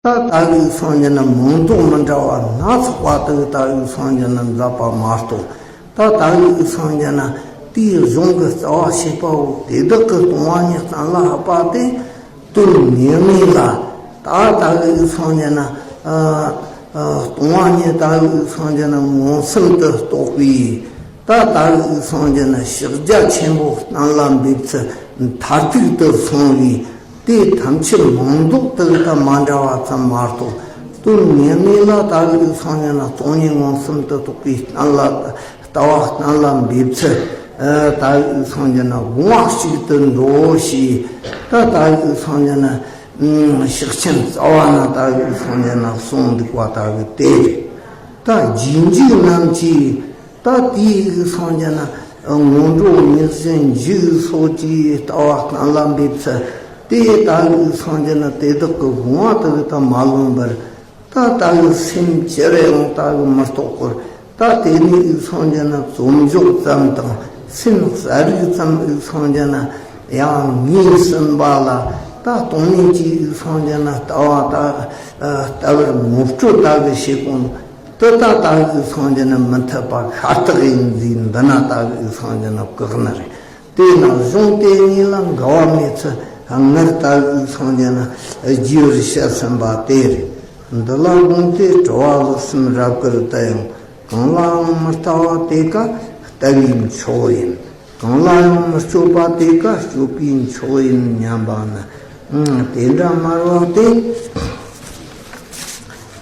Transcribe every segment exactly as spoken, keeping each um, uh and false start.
ད་ད་གི་སངས་རྒྱས་ན་མིང་འདོགས་མི་འདྲ་བ་སྣ་ཚོགས་པ་དག་ད་གི་སངས་རྒྱས་ན་མཛད་པ་མ་གཏོགས། ད་ད་གི་སངས་རྒྱས་ན་དེའི་གཞུང་གི་རྩ་བ་བྱེད་པ་བོ་དེ་དག་གི་སྟོང་པ་ཉིད་གཏན་ལ་དབབ་པ་སྟེ། དོན་ངེས་མེད་ལ། ད་ད་གི་སངས་རྒྱས་ན་ཨ་ཨ་སྟོང་པ་ཉིད་ད་གི་སངས་རྒྱས་ན་མངོན་སུམ་དུ་རྟོགས་པའི། ད་ད་གི་སངས་རྒྱས་ན་ཕྱག་རྒྱ་ཆེན་པོ་གཏན་ལ་འབེབས་ཚུལ་མཐར་ཐུག་ཏུ་སོང་བའི། དེ་ཐམས་ཅད་མིང་འདོགས་དག་དང་མ་འདྲ་བ་ཙམ་མ་གཏོགས། དོན་ངེས་མེད་ལ་ད་གི་སངས་རྒྱས་ན་སྟོང་ཉིད་མངོན་སུམ་དུ་རྟོགས་པའི་གཏན་ལ་ལྟ་བ་གཏན་ལ་འབེབས་ཚུལ། ཨ་ད་གི་སངས་རྒྱས་ན་དགོངས་པ་གཅིག་ཏུ་འགྲོ་ཞེས། ད་ད་གི་སངས་རྒྱས་ན་ཨ་ཕྱག་ཆེན་རྩ་བ་ན་ད་གི་སངས་རྒྱས་ན་གསུངས་འདུག་པ་ད་གི་དེ་རེད། ད་རྗེས་འཇུག་རྣམས་ཀྱིས། ད་དེའི་སངས་རྒྱས་ན་སྔོན་འགྲོ་མངོན་ཞེན་འཇུག་སོགས་ཀྱི་ལྟ་བ་གཏན་ལ་འབེབས་ཚུལ་དེ། ད་གི་སངས་རྒྱས་ན་དེ་དག་གི་དགོངས་པ་དག་དང་མ་ལོན་པར། ད་ད་གི་སེམས་ཅི་རེ་ཡང་ད་གི་མི་རྟོག་པར། ད་དེ་ནས་སངས་རྒྱས་ན་རྩོམ་འཇོག་ཙམ་དང་སེམས་གསལ་རིག་ཙམ་སངས་རྒྱས་ན་ཡང་ངེས་ཟིན་པ་ལ། ད་སྟོང་ཉིད་ཀྱི་སངས་རྒྱས་ན་ལྟ་བ་ད་ལྟ་བར་ངོ་སྤྲོད་ད་གི་བྱེད་སྐོང་དུ། ད་ད་གི་སངས་རྒྱས་ན་མི་འཐད་པ་ཤ་སྟག་ཡིན་ཟེར། འདི་ན་ད་གི་སངས་རྒྱས་ན་བཀག་ནི་རེད། དེས་ན་གཞུང་དེ་གཉིས་ལ་འགལ་བ་མེད་ཚུལ་སྔར་ད་གི་སངས་རྒྱས་ན་རྒྱས་པར་བཤད་ཟིན་པ་དེ་རེད། འདི་ལ་དགོངས་ཏེ་དྲི་བ་ལེགས་གསུམ་རབ་དཀར་དུ་ཡང་། གང་ལའང་མི་ལྟ་བ་དེ་ཀ་ལྟ་བའི་མཆོག་ཡིན། གང་ལ་ཡང་མི་སྤྱོད་པ་དེ་ཀ་སྤྱོད་པའི་མཆོག་ཡིན་སྙམ་པ་ནི། ཨང་། དེ་འདྲ་སྨྲ་བ་སྟེ།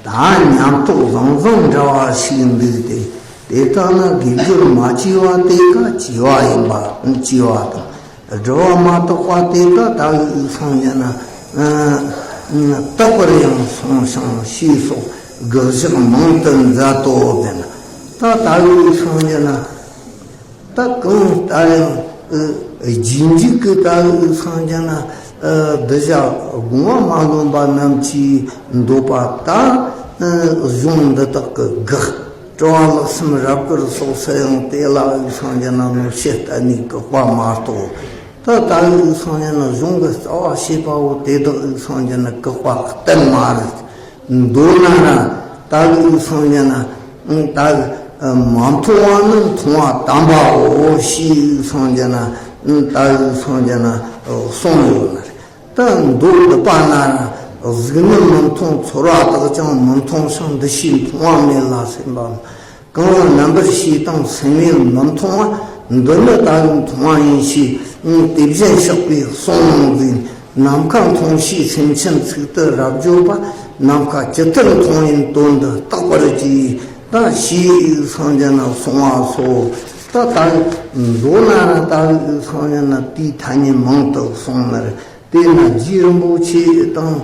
ད་ཉམས་རྟོགས་བཟང་བཟང་འདྲ་བ་ཞིག་འདུག་སྟེ། དེ་ལྟ་ན་དགེ་སྦྱོར་མ་བྱས་པ་དེ་ཀ་བྱས་པ་ཡིན་པ་བྱས་པ་དང་། སྒྲིབ་པ་མ་དག་པ་དེ་ཀ་ད་གི་སངས་རྒྱས་ན་ཨ་དག་པར་ཡང་སོང་ཞིང་ཞེས་སོགས་དགག་བཞག་མང་དུ་མཛད་དོ། དེ་ན་ད་ད་གི་སངས་རྒྱས་ན། ད་གང་ལྟར་ཡང་ཨ་རྗེས་འཇུག་གི་ད་གི་སངས་རྒྱས་ན་ཨ་གདུལ་བྱ་དགོངས་པ་མ་ལོན་པ་རྣམས་ཀྱིས་འདོད་པ་ད་ཨ་གཞུང་འདི་དག་གི་དགག་དྲི་བ་ལེགས་གསུམ་རབ་དཀར་སོགས་སུ་ཡང་དེ་ལ་གི་སངས་རྒྱས་ན་གནོད་བྱེད་གཏན་ནས་བཀག་པ་མ་གཏོགས། ད་ད་གི་སངས་རྒྱས་ན་གཞུང་གི་རྩ་བ་བྱེད་པ་བོ་དེ་དག་གི་སངས་རྒྱས་ན་བཀག་པ་གཏན་མ་རེད། མདོར་ན་ར་ད་གི་སངས་རྒྱས་ན་ད་གི་མ་མཐོང་བ་ནི་མཐོང་བ་དམ་པའོ་ཞེས་སངས་རྒྱས་ན་ད་གི་སངས་རྒྱས་ན་གསུངས་ཡོད་ནི་རེད། ད་མདོ་སྡུད་པ་ན་ར་གཟུགས་ནི་མི་མཐོང་ཚོར་བ་དག་ཀྱང་མི་མཐོང་ཞིང་། འདུ་ཤེས་མཐོང་བ་མེད་ལ་སེམས་པ། གང་ལ་རྣམ་པར་ཤེས་དང་སེམས་ཡུལ་མི་མཐོང་བ། འདི་ནི་ད་གི་མཐོང་བ་ཡིན་ཞེས་དེ་བཞིན་གཤེགས་པས་གསུངས་ཟིན། ནམ་མཁའ་མཐོང་ཞེས་སེམས་ཅན་ཚིག་ཏུ་རབ་བརྗོད་པ། ནམ་མཁའ་ཇི་ལྟར་མཐོང་ཡིན་དོན་འདི་བརྟག་པར་གྱིས། ད་ཞེས་སངས་རྒྱས་ན་གསུངས་པ་སོགས། ད་ད་གི་མདོར་ན་ར་ད་གི་སངས་རྒྱས་ན་དེའི་ཐ་སྙད་མང་དུ་གསུངས་ནི་རེད། དེས་ན་རྗེ་རིན་པོ་ཆེ་དང་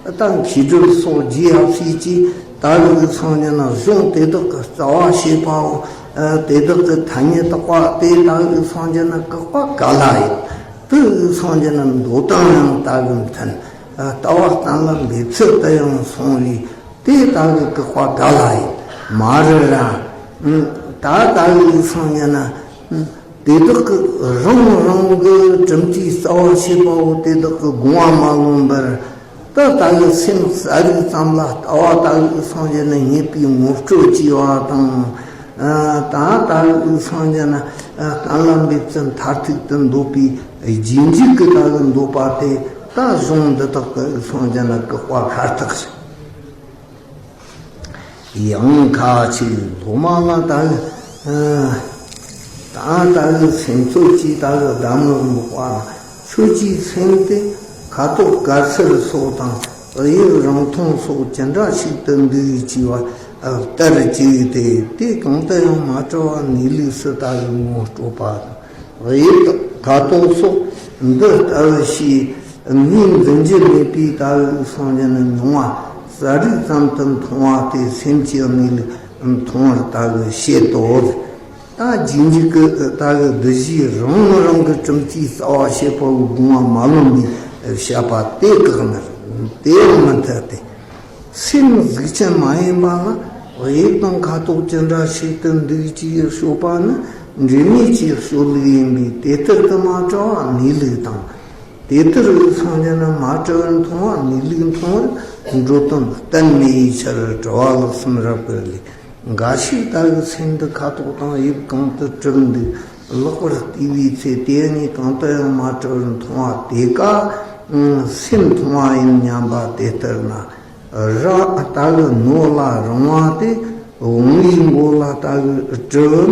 ད་མཁས་གྲུབ་སོགས་རྗེ་ཡབ་སྲས་ཀྱིས་ད་གི་སངས་རྒྱས་ན་གཞུང་དེ་དག་གི་རྩ་བ་བྱེད་པའོ། ཨ་དེ་དག་གི་ཐ་སྙད་བརྟག་པ་དེ་ད་གི་སངས་རྒྱས་ན་བཀག་པ་ག་ལ་ཡིན། དེ་གི་སངས་རྒྱས་ན་མདོ་དང་ཡང་ད་གི་མཐུན། ཨ་ལྟ་བ་གཏན་ལ་འབེབས་ཚུལ་དུ་ཡང་སོང་བས། དེ་ད་གི་བཀག་པ་ག་ལ་ཡིན། མ་རེད་ར། ཨ་ད་ད་གི་སངས་རྒྱས་ན་ཨ་དེ་དག་གི་རང་རང་གི་གྲུབ་མཐའི་རྩ་བ་བྱེད་པ་བོ་དེ་དག་གི་དགོངས་པ་མ་ལོན་པར། ད་ད་གི་སེམས་གསལ་རིག་ཙམ་ལ་ལྟ་བ་ད་གི་སངས་རྒྱས་ན་རྙེད་པའི་ངོ་སྤྲོད་ཅེས་པ་དང་། ཨ་ད་ད་གི་སངས་རྒྱས་ན་ཨ་གཏན་ལ་འབེབས་ཚུལ་མཐར་ཐུག་ཏུ་འདོད་པའི་རྗེས་འཇུག་གི་ད་གི་འདོད་པ་དེ་ད་གཞུང་འདི་དག་གི་སངས་རྒྱས་ན་བཀག་པ་ཤ་སྟག་རེད། ཡང་ཁ་ཅིག་སློབ་མ་ལ་ད་གི་ཨ་ད་ད་གི་སེམས་ཚོགས་ཀྱིས་ད་གི་གདམས་ངག་འབོགས་པ། ཁྱོད་ཀྱི་སེམས་དེ་ཁ་དོག་དཀར་སེར་སོགས་དང་དབྱིབས་རིང་ཐུང་སོགས་ཅི་འདྲ་ཞིག་ཏུ་འདུག་ཅེས་པ་ལྟར་གྱིས་ཏེ། དེ་གང་དུ་ཡང་མ་བྲལ་བར་གནས་ལུགས་སུ་ད་གི་ངོ་སྤྲོད་པ་དང་། དབྱིབས་དང་ཁ་དོག་སོགས་འདི་ལྟ་བུ་ཞེས་ངོས་འཛིན་རྒྱུ་མེད་པའི་ད་གི་སངས་རྒྱས་ནི་མྱོང་བ་གསལ་རིག་ཙམ་དུ་མཐོང་བ་སྟེ། སེམས་ཀྱི་གནས་ལུགས་མཐོང་བར་ད་གི་བྱེད་དོ། ད་རྗེས་འཇུག་གི་ད་གི་གདུལ་བྱའི་རང་རང་གི་གྲུབ་མཐའི་རྩ་བ་བྱེད་པ་བོ་དགོངས་པ་མ་ལོན་པའི་བཤད་པ་དེ་བཀག་ནི་རེད། དེ་ཡང་མི་འཐད་དེ། སེམས་གཟུགས་ཅན་མ་ཡིན་པ་ལ་དབྱིབས་དང་ཁ་དོག་ཅི་འདྲ་ཞིག་ཏུ་འདུག་ཅེས་དཔྱོད་པ་ནི་འབྲེལ་མེད་ཀྱི་དཔྱོད་ལུགས་ཡིན་པས། དེ་ལྟར་དུ་མ་བྲལ་བ་གནས་ལུགས་དང་། དེ་ལྟར་སངས་རྒྱས་ན་མ་བྲལ་བར་མཐོང་བ་གནས་ལུགས་མཐོང་བར་ འགྲོ་དོན་གཏན་མེད་ཡི་ཕྱིར། དྲི་བ་ལེགས་སམ་རབ་དཀར་ལས། འགའ་ཞིག་ལྟ་བུའི་སེམས་འདི་ཁ་དོག་དང་དབྱིབས་གང་དུ་གྲུབ་འདུག། ལེགས་པར་བལྟས་པའི་ཚེ། དེ་གཉིས་གང་དུ་ཡང་མ་གྲུབ་པར་མཐོང་བ་དེ་ཀ་སེམས་མཐོང་བ་ཡིན་སྙམ་པ་དེ་ལྟར་ན། ར་ལྟ་བུའི་ནོར་ལ་རིང་བ་དེ། བོང་བུའི་མགོ་ལ་ལྟ་བུའི་གྲུབ།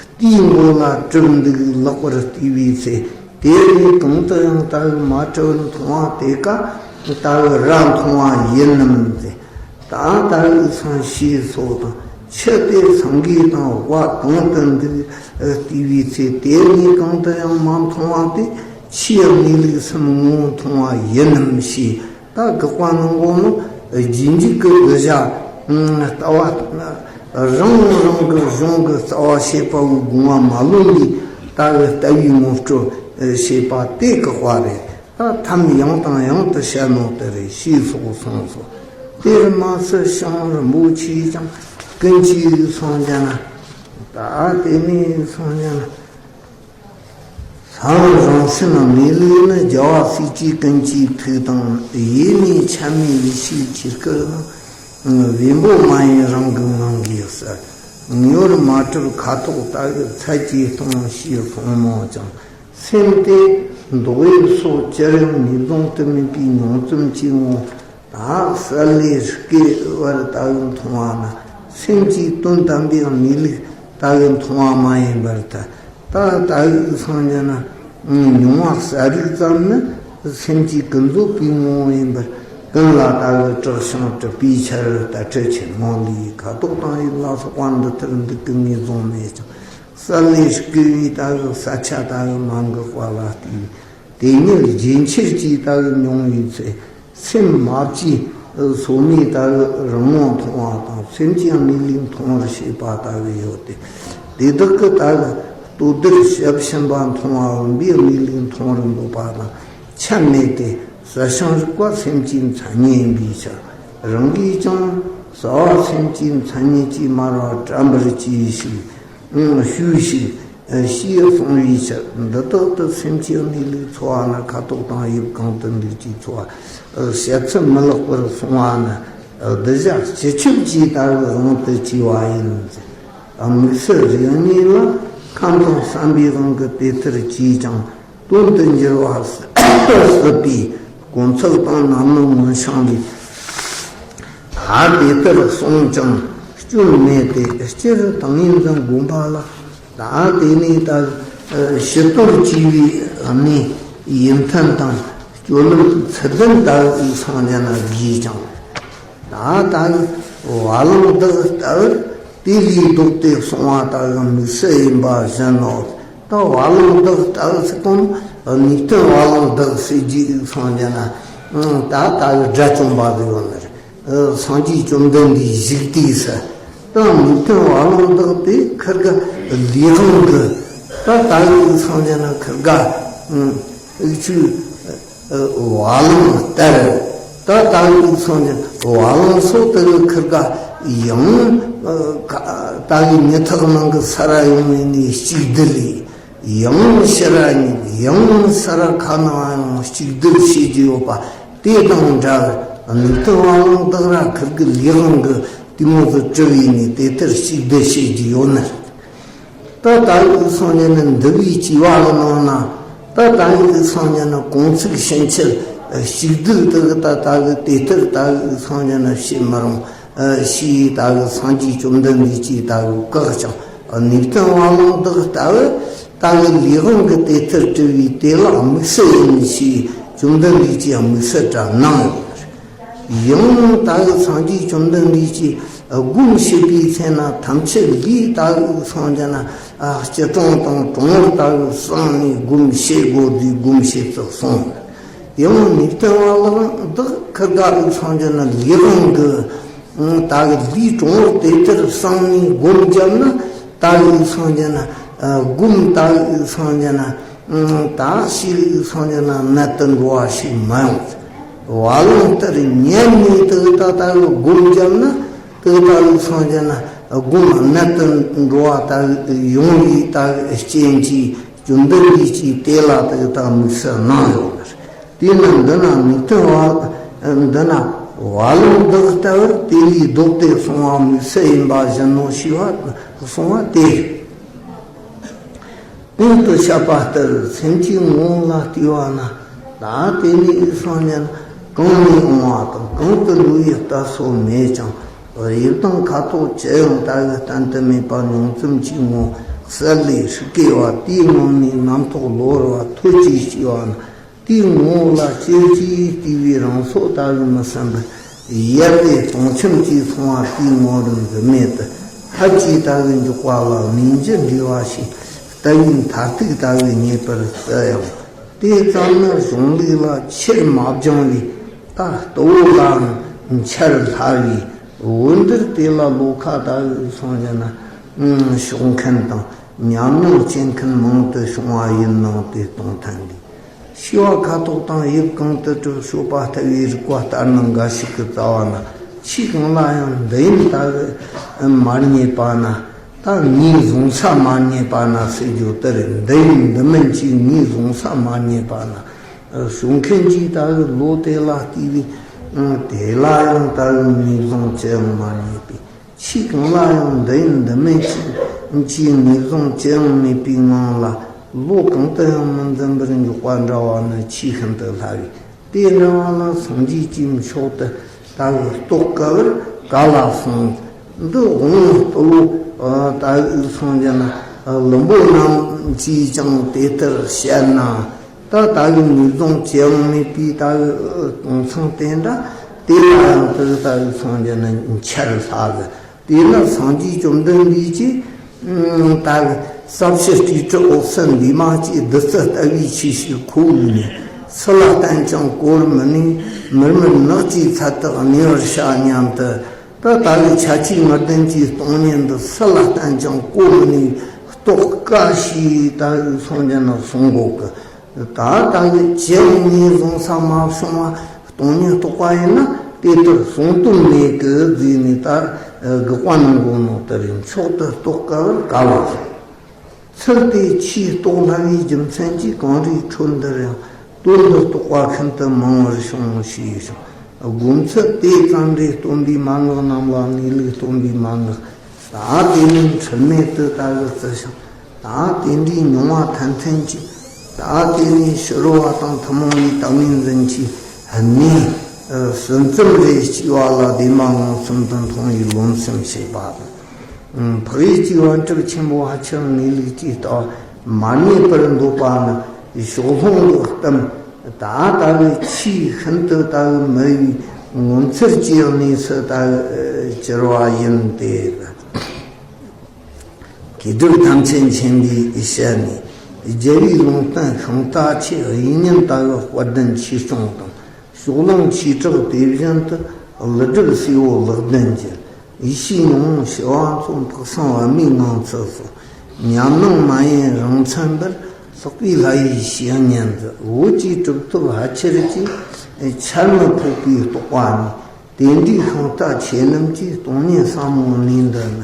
རྟའི་མགོ་ལ་གྲུབ་འདུག། ལེགས་པར་བལྟས་པའི་ཚེ། དེ་ནས་གང་དུ་ཡང་ལྟ་བུའི་མ་གྲུབ་པར་མཐོང་བ་དེ་ཀ་ལྟ་བུའི་ར་མཐོང་བ་ཡིན་ནམ་ཟེར། ད་ལྟ་བུའི་སེམས་ཞེས་སོགས་དང་། ཆུ་དེ་སེང་གེ་དང་དབའ་གང་དུ་འདུག་བལྟས་པའི་ཚེ། དེ་ནས་གང་དུ་ཡང་མ་མཐོང་བ་དེ། ཆུའི་གནས་ལུགས་སེམས་ངོ་བོ་མཐོང་བ་ཡིན་ནམ་ཞེས། ད་དགག་པ་ནང་གོང་ནི་རྗེས་འཇུག་གི་དགག་བྱ། ལྟ་བ་རང་རང་གི་གཞུང་གི་རྩ་བ་བཤད་པ་བོའི་དགོངས་པ་མ་ལོན་པའི་ལྟ་བའི་ལྟ་བའི་ངོ་སྤྲོད་བྱེད་པ་དེ་དགག་པ་རེད། ད་ཐམས་ཡང་དང་ཡང་དུ་བཤད་ནོ་དེ་རེད་ཞེས་སོགས་གསུངས་སོ། དེར་མ་ཟད་ཞིང་རིན་པོ་ཆེས་ཀྱང་ཀུན་གྱིས་སངས་རྒྱ་ན། ད་དེ་ནས་སངས་རྒྱ་ན། སེམས་རང་སེམས་གནས་ལུགས་ནི། རྒྱལ་བ་སྲས་བཅས་ཀུན་གྱི་ཐུགས་དང་། ཡེ་ནས་ཆ་མེད་ཡེ་ཤེས་ཆོས་སྐུ་ལ། བེམ་པོ་མ་ཡིན་རང་གི་ངང་གིས་གསལ། ངེས་པར་མ་གྲུབ་ཁ་དོག་ལྟ་བུའི་ཚད་ཀྱིས་སྟོང་ཞེས་གསུངས་མོད་ཀྱང་། སེམས་དེ་མདོག་དབྱིབས་སོགས་ཅིར་ཡང་ངེས་འབྱུང་དུ་མེད་པའི་མྱོང་ཙམ་གྱི་ངོ་། ད་གསལ་ལེ་སྐད་བར་ལྟ་བུ་མཐོང་བ་ན། སེམས་ཀྱི་དོན་དམ་པའི་གནས་ལུགས་ལྟ་བུ་མཐོང་བ་མ་ཡིན་པར་ཐལ། ད་ལྟ་བུ་སངས་རྒྱ་ན། མྱོང་བ་གསལ་རིག་ཙམ་ནི་སེམས་ཀྱི་ཀུན་རྫོབ་པའི་ངོ་བོ་ཡིན་པར། ཀུན་ལ་ལྟ་བུ་གྲགས་ཤིང་གྲུབ་པའི་ཕྱིར། དར་ཕྲད་ཆེན་མོ་ལས། ཁ་དོག་དང་དབྱིབས་ལ་སོགས་པ་འདི་ལྟར་འདུག་གི་ངེས་འབྱུང་མེད་ཀྱང་། གསལ་ལེ་སྐད་བར་ལྟ་བུ་གསལ་ཆ་ལྟ་བུ་མ་འགགས་པ་ལ་ལྟོས། དེ་ཉིད་རྗེན་ཆུ་གཅིག་ལྟ་བུ་མྱོང་བའི་ཚེ། སེམས་མ་བཅོས་སོ་མའི་ལྟ་བུ་རང་ངོ་མཐོང་བ་དང་། སེམས་ཀྱི་གནས་ལུགས་མཐོང་བར་བྱེད་པ་ལྟ་བུ་ཡོད་དེ། དེ་དག་གི་ལྟ་བུ་ལྟོ་ལྡིར་ཞབས་ཕྱིན་པ་མཐོང་བ་བུམ་པའི་གནས་ལུགས་མཐོང་བར་འདོད་པ་དང་ཆ་མེད་དེ། གསལ་ཤིང་རིག་པ་སེམས་ཀྱི་མཚན་ཉིད་ཡིན་པའི་ཕྱིར། རང་གིས་ཀྱང་གསལ་བ་སེམས་ཀྱི་མཚན་ཉིད་ཀྱིས་དམར་བ་དྲན་པར་གྱིས་ཤིག། ཨང་། ཞུས་ཤིག། ཨ། ཞེས་གསུངས་པའི་ཕྱིར། འདི་དག་ཏུ་སེམས་ཀྱི་གནས་ལུགས་འཚོལ་བ་ན། ཁ་དོག་དང་དབྱིབས་གང་དུ་འདུག་ཅེས་འཚོལ་བ། ཨ། བཤད་ཚུལ་མི་ལེགས་པར་སོང་བ་ན། ཨ། གདུལ་བྱ་སྤྱི་ཁྱབ་ཀྱི་ལྟ་བའི་དབང་དུ་བྱས་པ་ཡིན། ཨ། དམིགས་བསལ་རིགས་གཉིས་ལ་ཁམས་དང་བསམ་པའི་དབང་གིས་དེ་ལྟར་བྱས་ཀྱང་དོན་དུ་འགྱུར་བ་སྲིད་པའི་དཀོན་ཚིག་དང་ནམ་ནི་མངོན་ཞེན་ལས། ད་དེ་ལྟར་གསུངས་ཀྱང་སྐྱོན་མེད་དེ། སྤྱིར་ཏིང་ངེ་འཛིན་སྒོམ་པ་ལ། ད་དེ་ནས་ད་ཕྱི་དོན་བྱས་པའི་གནས་ཡུལ་མཐུན་དང་སྤྱོད་ལམ་ཚུལ་ལྡན་ལྟ་བུའི་སངས་རྒྱ་ན་བགྱིས་ཀྱང་། ད་ལྟ་བུ་བ་ལང་བདག་ལྟ་བུར་དེ་ལས་ལྡོག་སྟེ་སོང་བ་ལྟ་བུའི་དམིགས་བསལ་ཡིན་པ་བཞིན་ནོ། ད་བ་ལང་བདག་ལྟ་བུ་ཟེར་གོ་ནོ། ནུས་ལྡན་བ་ལང་བདག་ཟེར་རྒྱུའི་སངས་རྒྱ་ན། ད་ལྟ་བུ་དགྲ་བཅོམ་པ་ཟེར་ཡོད་ནི་རེད། སངས་རྒྱས་བཅོམ་ལྡན་འདས་བཞུགས་དུས་སུ། ད་ནུས་ལྡན་བ་ལང་བདག་དེ་ཁིར་ག་ལས་དབང་གིས། ད་ལྟ་བུའི་སངས་རྒྱ་ན་ཁིར་ག་ཨུ་ཆུ་བ་ལང་ལྟར། ད་ལྟ་བུའི་སངས་རྒྱ་ན་བ་ལང་སོགས་དེ་ཁིར་ག་ཡང་ད་བུའི་ཉི་ཐག་ནང་གི་ས་ར་ཡོང་བའི་ནི་གཅིག་སྒྲིལ་ལས། ཡང་ཕྱི་ར་གཉིས། ཡང་ས་ར་ཁ་ནང་ཡང་གཅིག་སྒྲིལ་བྱེད་ཀྱི་ཡོད་པ་དེ་དང་འདྲ་བར། ནུས་ལྡན་བ་ལང་བདག་ར་ཁིར་གི་ལས་དབང་གིས་དེ་མོ་ཟིག་གྲུབ་ཡིན་ནས་དེ་ལྟར་གཅིག་སྒྲིལ་བྱེད་ཀྱི་ཡོད་ནི། ད་ལྟ་བུའི་སངས་རྒྱ་ན་འདུལ་བའི་སྤྱི་བ་གི་ནང་ན། ད་ལྟ་བུའི་སངས་རྒྱ་ན་གོང་ཚིགས་ཕྱིན་ཆད་གཅིག་སྒྲིལ་དེ་གི་ད་ལྟ་བུ་དེ་ལྟར་ལྟ་བུའི་སངས་རྒྱ་ན་བྱེད་མི་རུང་། ཨ། ཞེས་ལྟ་བུ་སངས་རྒྱས་བཅོམ་ལྡན་འདས་ཀྱིས་ལྟ་བུ་བཀག་ཀྱང་། ནུས་ལྡན་བ་ལང་བདག་ལྟ་བུ་ལྟ་བུའི་ལས་དབང་གིས་དེ་ལྟར་གྲུབ་པས་དེ་ལ་དམིགས་བསལ་ཡིན་ཞེས་བཅོམ་ལྡན་འདས་ཀྱིས་དམིགས་བསལ་དྲངས་གནང་ཡོད་པ་རེད། ཡང་ལྟ་བུ་སངས་རྒྱས་བཅོམ་ལྡན་འདས་ཀྱིས་སྒོམ་བྱེད་པའི་ཚེ་ན་ཐམས་ཅད་ལས་ལྟ་བུ་སངས་རྒྱ་ན། ཨ། སྐྱིལ་ཀྲུང་དང་གྲུང་བོར་ལྟ་བུ་བསྲངས་ནས་སྒོམ་བྱེད་དགོས་དུས་སྒོམ་བྱེད་ཚུལ་གསུངས། ཡང་ནུས་ལྡན་བ་ལང་བདག་ཁིར་ག་བུ་སངས་རྒྱ་ན་ལས་དབང་གིས། ཨང་། ད་གི་ལུས་གྲུང་བོར་དེ་ལྟར་བསྲངས་ནས་སྒོམ་བརྒྱབ་ན། ད་གི་སངས་རྒྱ་ན། ཨ། སྒོམ་ད་གི་སངས་རྒྱ་ན། ཨང་། ད་ཞིག་སངས་རྒྱ་ན་གནད་དུ་འགྲོ་བ་ཞིག་མ་ཡོང་། བ་ལང་ལྟར་ཉན་ནས་དེ་ད་ད་གི་སྒོམ་བརྒྱབ་ན། དེ་ད་གི་སངས་རྒྱ་ན་སྒོམ་གནད་དུ་འགྲོ་བ་ད་གི་ཡོང་བའི་ད་གི་རྐྱེན་གྱིས་བཅོམ་ལྡན་འདས་ཀྱིས་དེ་ལ་དེ་ད་དམིགས་བསལ་གནང་ཡོད་པ་རེད། དེས་ན་འདི་ན་ནུས་ལྡན་བ། འདི་ན་ བ་ལང་བདག་ལྟ་བུར་དེ་ལས་ལྡོག་སྟེ་སོང་བ་དམིགས་བསལ་ཡིན་པ་བཞིན་ནོ་ཞེས་པ་གསུངས་པ་དེ་རེད། དོན་དུ་བཤད་པ་ལྟར་སེམས་ཀྱི་ངོ་བོ་ལ་བལྟས་པ་ན། ད་དེ་ནས་སངས་རྒྱས་གང་ནས་འོང་བ་དང་གང་དུ་འགྲོ་བའི་ལྟ་ཚུལ་མེད་ཀྱང་། དབྱིབས་དང་ཁ་དོག་ཅི་ཡང་ལྟ་བུ་བསྟན་དུ་མེད་པ་མྱོང་ཙམ་གྱི་ངོ་གསལ་ལས་ཧྲིག་གེ་བ་དེའི་ངང་ནས་རྣམ་རྟོག་གློ་བུར་བ་ཐོལ་གྱིས་སྐྱེས་པ་ན། དེའི་ངོ་བོ་ལ་ཅེར་གྱིས་བལྟས་པའི་རང་སོ་ལྟ་བུའི་མི་བསམ་པར་ཡལ་བའི་སྟོང་ཁྱིམ་གྱིས་སོང་བ་དེའི་ངོ་བོར་འཛིན་མེད་དུ་ཧད་ཀྱིས་ལྟ་བུའི་འཇོག་པ་ལ་གནས་འགྱུ་འདྲེས་པ་ཞིག་ལྟ་བུའི་མཐར་ཐུག་ལྟ་བུའི་ངེས་པར་བརྩི་ཡང་། དེ་ཙམ་ནི་གཞུང་ལུགས་ལ་ཆེར་མ་སྦྱངས་པས། ད་ལྟོ་བོ་ལའང་འཆར་སླ་བས། འོན་ཏེ་དེ་ལ་བློ་ཁ་ལྟ་བུའི་སངས་རྒྱས་ན་ཕྱོགས་མཁན་དང་ཉམས་མྱོང་སྐྱེ་མཁན་མང་དུ་བྱུང་བ་ཡིན་ནོ། དེ་གཏོང་ཐབས་འདི། ཤེས་པ་ཁ་དོག་དང་དབྱིབས་གང་དུ་གྲུབ་སྤྱོད་པ་ལྟ་བུའི་རིགས་པ་ལྟར་ན་འགའ་ཞིག་གི་རྩ་བ་ན་ཆོས་གང་ལ་ཡང་འདི་ཡིན་ལྟ་བུ་མ་རྙེད་པ་ན། ད་ངོས་བཟུང་ས་མ་རྙེད་པ་ན་ཟེར་རྒྱུ་དེ་རེད། འདི་ཡིན་འདི་མིན་གྱི་ངོས་བཟུང་ས་མ་རྙེད་པ་ན། ཕྱོགས་མཁན་གྱིས་ལྟ་བུ་བློ་དེ་ལ་བལྟས་པས། དེ་ལ་ཡང་ལྟ་བུ་ངོས་བཟུང་ཅི་ཡང་མ་རྙེད་པས། ཆོས་གང་ལ་ཡང་འདི་ཡིན་འདི་མིན་གྱི་ངོས་བཟུང་ཅི་ཡང་མེད་པའི་ངང་ལ་བློ་གང་དུ་ཡང་མི་འཛིན་པར་འཇོག་པ་འདྲ་བ་ནི་ཆེས་ཤིན་ཏུ་སླ་བས། དེ་འདྲ་བ་ལ་སངས་རྒྱས་ཀྱིས་མཆོག་ཏུ་ལྟ་བུ་རྟོགས་དཀའ་བར་ག་ལ་གསུངས། འདི་དབང་ལྟ་བུ་ལྟ་བུའི་སངས་རྒྱས་ན་བླུན་པོ་རྣམས་ཀྱིས་ཀྱང་དེ་ལྟར་བཤད་ན། ད་ལྟ་བུའི་ངོས་བཟུང་ཅི་ཡང་མེད་པའི་ལྟ་བུ་གཏོང་སྟངས་དེ་འདྲ། དེ་ལ་ཡང་དེ་ལྟ་བུའི་སངས་རྒྱས་ནི་འཆར་སླ་གི། དེས་ན་སངས་རྒྱས་བཅོམ་ལྡན་འདས་ཀྱིས་ད་ས་བཅུ་སྤྲེའུ་ཁྲི་འོད་གསལ་འདས་མ་སྐྱེས་བདུད་རྩི་ལྟ་བུའི་ཆོས་ཤིག་ཁོ་བོས་ནས། སུ་ལ་བསྟན་ཀྱང་གོ་བར་མི་ནུས། མིར་མིར་ནགས་ཀྱི་ཚལ་དུ་གནས་པར་བྱ་སྙམ་དུ། ད་ལྟ་བུའི་ཁྱད་ཆོས་ངར་ལྡན་གྱི་སྟོང་ཉིད་འདི་སུ་ལ་བསྟན་ཀྱང་གོ་མི་ནུས། རྟོགས་དཀའ་ཞེས་ལྟ་བུའི་སངས་རྒྱས་ན་གསུང་གོ་གི། ད་ལྟ་བུའི་ཅི་ཡང་ངོས་བཟུང་ས་མ་བྱུང་བ་སྟོང་ཉིད་རྟོགས་པ་ཡིན་ན། དེ་ལྟར་གསུང་དོན་མེད་ཀི་བཟླས་ནས་ད་དགག་པ་གནང་དགོས་ནོ་དེ་རེད། མཆོག་ཏུ་རྟོགས་དཀའ་བར་ག་ལ་གསུངས། ཚུལ་དེ་ཆེས་རྟོགས་སླ་བའི་རྒྱུ་མཚན་གྱིས་གངས་རིའི་ཁྲོད་འདིར་ཡང་དོན་འདི་རྟོགས་པ་ཤིན་ཏུ་མང་བར་བྱུང་ཞེས་ཤིང་། དགོངས་ཚུལ་དེ་ཙམ་རེ་སྟོན་པའི་མན་ངག་རྣམས་ལ་གནས་ལུགས་སྟོན་པའི་མན་ངག་ད་དེ་ནི་འཁྲུལ་མེད་དུ་ལྟ་བུ་བརྩི་ཞིང་། ད་དེ་འདྲའི་མྱོང་བ་ཐན་ཐུན་གྱིས། ད་དེ་ནས་ཕྱི་རོལ་བ་དང་ཐུན་མོང་བའི་ལྟ་ངན་འཛིན་གྱི་གནས་ཟིན་ཙམ་རེ་སྐྱེ་བ་ལ་བདེན་པ་མངོན་སུམ་དུ་མཐོང་བའི་རློམ་སེམས་བྱེད་པ་དང་། འཕགས་ཡུལ་གྱི་པཎ་གྲུབ་ཆེན་པོ་ཕལ་ཆེར་གནས་ལུགས་ཀྱི་ལྟ་བ་མ་རྙེད་པར་འདོད་པ་ནི་ཕྱོགས་ལྷུང་གི་གཏམ། ད་ལྟ་བུའི་ཆོས་ཤིན་ཏུ་ལྟ་བུ་མི་ཡི་ངོ་མཚར་གྱི་གནས་སུ་ལྟ་བུ་གྱུར་པ་ཡིན་ཏེ། མཁས་གྲུབ་ཐམས་ཅད་མཁྱེན་པའི་ཞལ་ནས། རྒྱལ་བའི་ལུང་བསྟན་ཤིང་རྟ་ཆེ། དབྱིག་གཉེན་ལྟ་བུ་དཔལ་ལྡན་ཆོས་སྐྱོང་དང་། ཕྱོགས་གླང་ཆོས་གྲགས་དེ་བཞིན་དུ། ཀླུ་སྒྲུབ་སྲས་པོ་ལག་ལྡན་གྱི། ཡེ་ཤེས་ཉོན་མོངས་ཞི་བ་མཚོ། ཕག་སེང་པདྨའི་ངང་ཚུལ་སོགས། ཉམས་སྣང་མ་ཡེངས་རང་མཚན་པར། ལྷག་པའི་ལྷ་ཡི་བཤེས་གཉེན་དུ། བོད་ཀྱི་གྲུབ་ཐོབ་ཕལ་ཆེར་གྱིས། འཆར་མི་ཕོད་པའི་རྟོགས་པ་ནི། དེ་འདྲའི་ཤིང་རྟ་ཆེ་རྣམས་ཀྱིས། སྟོང་ཉིད་ཟབ་མོའི་གནས་འདི་ན།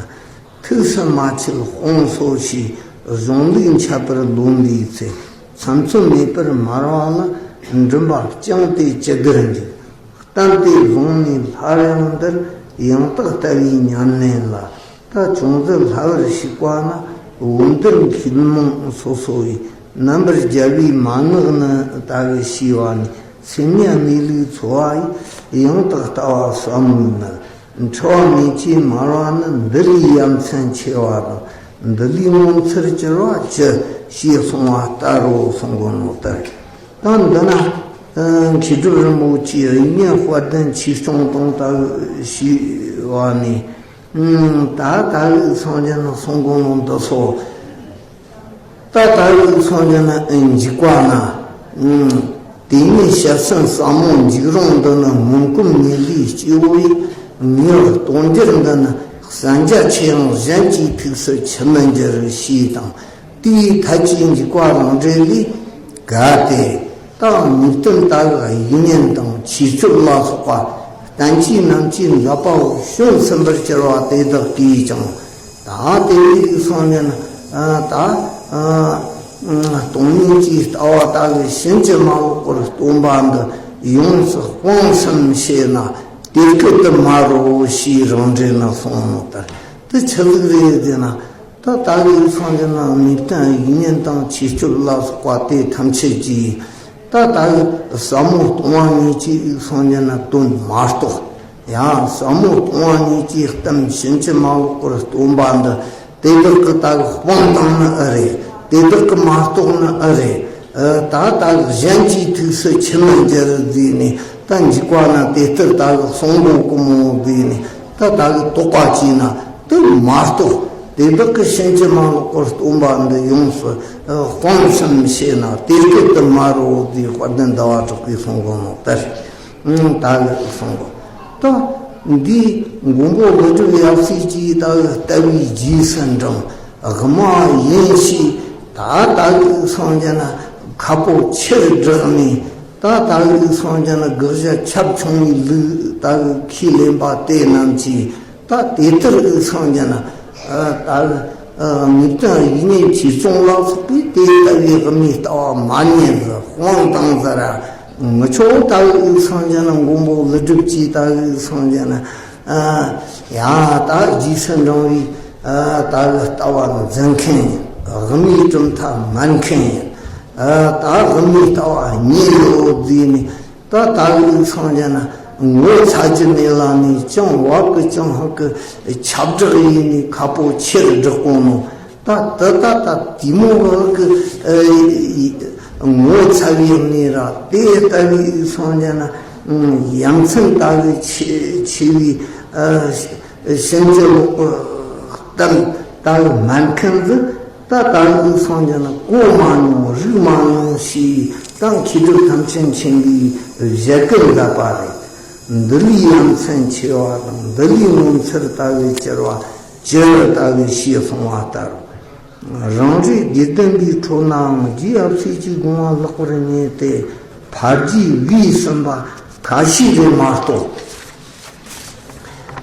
ཐུགས་སུ་མ་ཆུད་དཔང་སོ་ཞེས། གཞུང་ལུགས་འཆད་པར་ལོན་པའི་ཚེ། ཚམ་ཚོམ་མེད་པར་མར་བ་ལ། མགྲིན་པ་བརྐྱངས་ཏེ་ཅི་དགར་འཇུག་བསྟན་དེ་བཟུང་ནས་སླར་ཡང་འདིར། ཡང་དག་ལྟ་བའི་ཉམས་ལེན་ལ། ད་ཅུང་ཟད་སླ་བར་ཞུགས་པ་ན། འོན་ཏེ་མཁས་རྨོངས་སོ་སོ་ཡིས། རྣམ་པར་རྒྱལ་བའི་མན་ངག་ནི། ལྟ་བུ་ཤེས་པ་ནས། སེམས་ཉིད་གནས་ལུགས་འཚོལ་བ་ཡིས། ཡང་དག་ལྟ་བ་ཟབ་མོའི་གནད། འཁྲུལ་བ་མེད་ཅེས་སྨྲ་བ་ནི། འདི་ལས་ཡ་མཚན་ཆེ་བ་དང་། འདི་ལས་ངོ་མཚར་གྱུར་པ་ཅི། ཞེས་གསུངས་པ་ལྟར་རོ་གསུང་གོ་ནོ་ལྟར། ད་འདི་ན་མཁས་གྲུབ་རིན་པོ་ཆེས་དབྱིག་གཉེན་དཔལ་ལྡན་ཆོས་སྐྱོང་དང་ལྟ་བུ་ཞེས་པ་ནས། ད་ལྟ་བུའི་སངས་རྒྱས་ནི་གསུང་གོ་ནོ་འདི་སོ། ད་ལྟ་བུའི་སངས་རྒྱས་ནི་འཇིགས་པ་ན། དེ་ཉིད་བཤད་སེམས་ཟབ་མོ་འཇིགས་རུང་འདི་ནི། སྔོན་གོམས་ངེས་ལུས་སྐྱེ་བོ་ཡི། ངེས་པར་རྟོགས་འགྱུར་འདི་ནི། གསན་རྒྱ་ཆེ་ཡང་གཞན་གྱི་ཐུགས་སུ་ཆུད་མི་འགྱུར། ཞེས་དང་། དེའི་ཐད་ཀྱི་འཇིགས་པ་རང་འགྲེལ་ལས། གལ་ཏེ་ད་ནུས་བསྟན་ལྟ་བུ་དབྱིག་གཉེན་དང་ཆོས་སྤྱོད་ལ་སོགས་པ་བསྟན་བཅོས་རྣམས་ཀྱི་མཛད་པ་བོ་བྱོན་ཟིན་པར་གྱུར་པ་དེ་དག་གིས་ཀྱང་། ད་དེ་ལས་སོང་ནས་ད་སྟོང་ཉིད་ཀྱི་ལྟ་བ་ལྟ་བུའི་ཕྱིན་ཅི་མ་ལོག་པར་སྟོན་པ་འདི་ཡོངས་སུ་སྤང་སེམས་བྱས་ན། དེ་སྐད་དུ་སྨྲ་རོ་ཞེས་རང་འགྲེལ་ན་གསུངས་ནོ་ལྟར། དེ་ཆི་ཟིག་རེད་ཟེར་ན། ད་ད་གི་སངས་རྒྱས་ན་ནུས་ལྡན་དབྱིག་གཉེན་དང་ཆོས་སྤྱོད་ལ་སོགས་པ་དེ་ཐམས་ཅད་ཀྱིས། ད་ད་གི་ཟབ་མོ་སྟོང་བ་ཉིད་ཀྱི་སངས་རྒྱས་ན་དོན་མ་རྟོགས། ཡང་ཟབ་མོ་སྟོང་བ་ཉིད་ཀྱི་གཏམ་ཕྱིན་ཅི་མ་ལོག་པར་སྟོན་པ་འདི། དེ་དག་གི་ད་གི་སྤང་བཏང་ནི་ཨེ་རེད། དེ་དག་གི་མ་རྟོགས་ནི་ཨེ་རེད། ཨ། ད་ད་གི་གཞན་གྱི་ཐུགས་སུ་ཆི་མི་འགྱུར་ཟེར་ནས། ད་འཇིག་པ་ན་དེ་ལྟར་ད་གི་གསུང་གོ་གི་མོ་ཟེར་ནས། ད་ད་གི་དོགས་པ་སྐྱེས་ན་དེ་མ་རྟོགས། དེ་དག་གི་ཕྱིན་ཅི་མ་ལོག་པར་སྟོན་པ་འདི་ཡོངས་སུ་ཨ་སྤང་ཙམ་བྱས་ན། དེ་སྐད་དུ་སྨྲ་རོ་ཟེར་དཔལ་ལྡན་ཟླ་བ་གྲགས་པས་གསུང་གོ་ནོ་ལྟར། ཨང་། ད་གི་གསུང་གོ། ད་འདི་མགོན་པོ་ཀླུ་སྒྲུབ་ཡབ་སྲས་ཀྱིས་ད་གི་ལྟ་བའི་རྗེས་སུ་འབྲངས། དབུ་མ་ཡིན་ཞེས། ད་ད་གི་སངས་རྒྱས་ན་ཁ་སྤོ་ཆེར་བསྒྲགས་ནས། ད་ད་གི་སངས་རྒྱས་ན་དགག་བྱ་ཁྱབ་ཆུང་བའི་ལུགས། ད་གི་ཁས་ལེན་པ་དེ་རྣམས་ཀྱིས། ད་དེ་ལྟར་སངས་རྒྱས་ན། ཨ། ད་གི་ཨ་ནུས་ལྡན་དབྱིག་གཉེན་ཆོས་སྐྱོང་ལ་སོགས་པས་དེ་ལྟ་བུའི་དབུ་མའི་ལྟ་བ་མ་ཉན་ཟེར། སྤང་བཏང་ཟེར་ར་མི་ཆོག། ད་གི་སངས་རྒྱས་ན་མགོན་པོ་ཀླུ་སྒྲུབ་ཀྱིས་ད་གི་སངས་རྒྱས་ན། ཨ། ཡ། ད་རྗེས་སུ་འབྲང་བའི། ཨ། ད་གི་ལྟ་བ་འཛིན་མཁན་ཡིན། དབུ་མའི་གྲུབ་མཐའ་སྨྲ་མཁན་ཡིན། ཨ། ད་དབུ་མའི་ལྟ་བ་ཉན་ཡོད་ཟེར་ནས། ད་ད་གི་སངས་རྒྱས་ན་ངོ་ཚ་རྒྱུ་མེད་ལ་ནི། ཅང་བབ་ཀི་ཅང་ཧ་གི་ཁྱབ་བསྒྲགས་ཡིན་ནི་ཁ་སྤོ་ཆེར་བསྒྲགས་གོ་ནོ། ད་ད་ད་ད་དེ་མོ་བ་གི་ཨ་ངོ་ཚ་བའི་གནས་ར། དེ་ལྟ་བུའི་སངས་རྒྱས་ན་ཡ་མཚན་ད་གི་ཆེ་ཆེ་བའི་ཨ་ཕྱིན་ཅི་ལོག་གི་གཏམ་ད་གི་སྨྲ་མཁན་ཟིག། ད་ད་གི་སངས་རྒྱས་ན་གོ་མ་མྱོང་རིག་མ་མྱོང་ཞེས། ད་མཁས་གྲུབ་ཐམས་ཅད་མཁྱེན་པའི་ཞལ་སྐད་མཛད་པ་རེད། འདི་ལས་ཡ་མཚན་ཆེ་བ་དང་། འདི་ལས་ངོ་མཚར་ལྟ་བུའི་གྱུར་པ་ཅི་ལྟ་བུ་ཞེས་གསུངས་པ་ལྟར། རང་རེ་དགེ་ལྡན་པའི་ཁྲོད་ནའང་རྗེ་ཡབ་སྲས་ཀྱི་དགོངས་པ་ལེགས་པར་ཉན་ཏེ་ཕར་རྗེས་བས་ཟིན་པ་ཁ་ཤས་རེད་མ་གཏོགས།